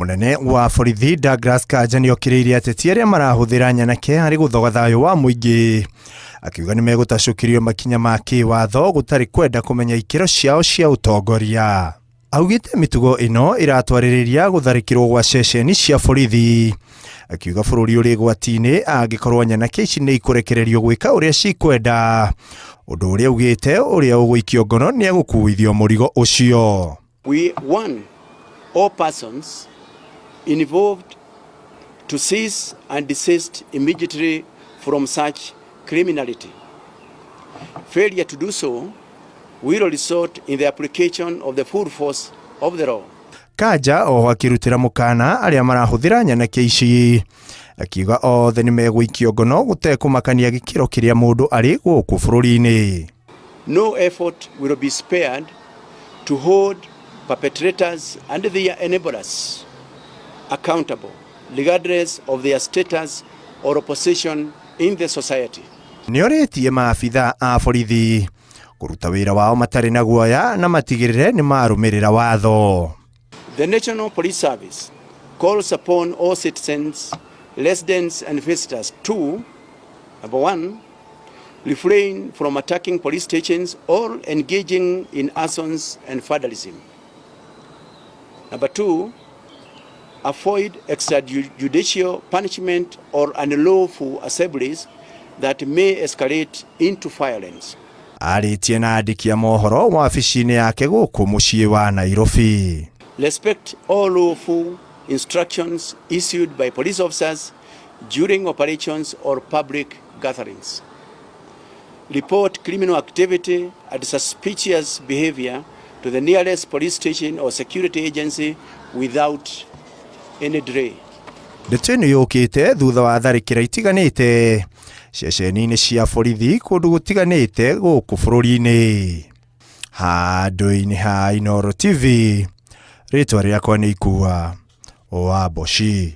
Mũnene wa borithi Douglas Kanja nĩokĩrĩirie ateti arĩa marahũthĩra nyanake harĩ gũthoga thayũ wa mũingĩ, akiuga nĩmegũtacũkĩrio makinya ma kĩwatho gũtarĩ kwenda kũmenya ikĩro ciao cia ũtongoria. Augĩte mĩtugo ĩno ĩratwarĩrĩria gũtharĩkĩrwo gwa ceceni cia borithi, akiuga bũrũri ũrĩ gwati-inĩ angĩkorwo nyanake ici nĩ ikũrekererio gwĩka ũrĩa cikwenda, ũndũ ũrĩa augĩte ũrĩa ũgũikio ngono nĩ egũkuithio mũrigo ũcio. We warn all persons involved to cease and desist immediately from such criminality. Failure to do so will result in the application of the full force of the law. Kanja oho akĩrutĩra mũkana arĩa marahũthĩra nyanake ici, akiuga othe nĩ megũikio ngono gũtekũmakania gĩkĩro kĩrĩa mũndũ arĩ gũkũ bũrũri-inĩ. No effort will be spared to hold perpetrators and their enablers accountable, regardless of their status or position in the society. Nĩorĩtie maabitha a borithi kũruta wĩra wao matarĩ na guoya na matigĩrĩre nĩ marũmĩrĩra watho. The National Police Service calls upon all citizens, residents and visitors to, number one, refrain from attacking police stations or engaging in arsons and vandalism. Number two, avoid extrajudicial punishment or unlawful assemblies that may escalate into violence. Arĩtie na andĩki a mohoro wabici-inĩ yake gũkũ mũciĩ wa Nairobi. Respect all lawful instructions issued by police officers during operations or public gatherings. Report criminal activity and suspicious behavior to the nearest police station or security agency without any delay. Ndeto ĩno yũkĩte thutha wa tharĩkĩra itiganĩte ceceni-inĩ cia borithi kũndũ gũtiganĩte gũkũ bũrũri-inĩ. Handũ-inĩ ha Inooro TV, rĩtwa rĩakwa nĩ Ikua wa Mboci.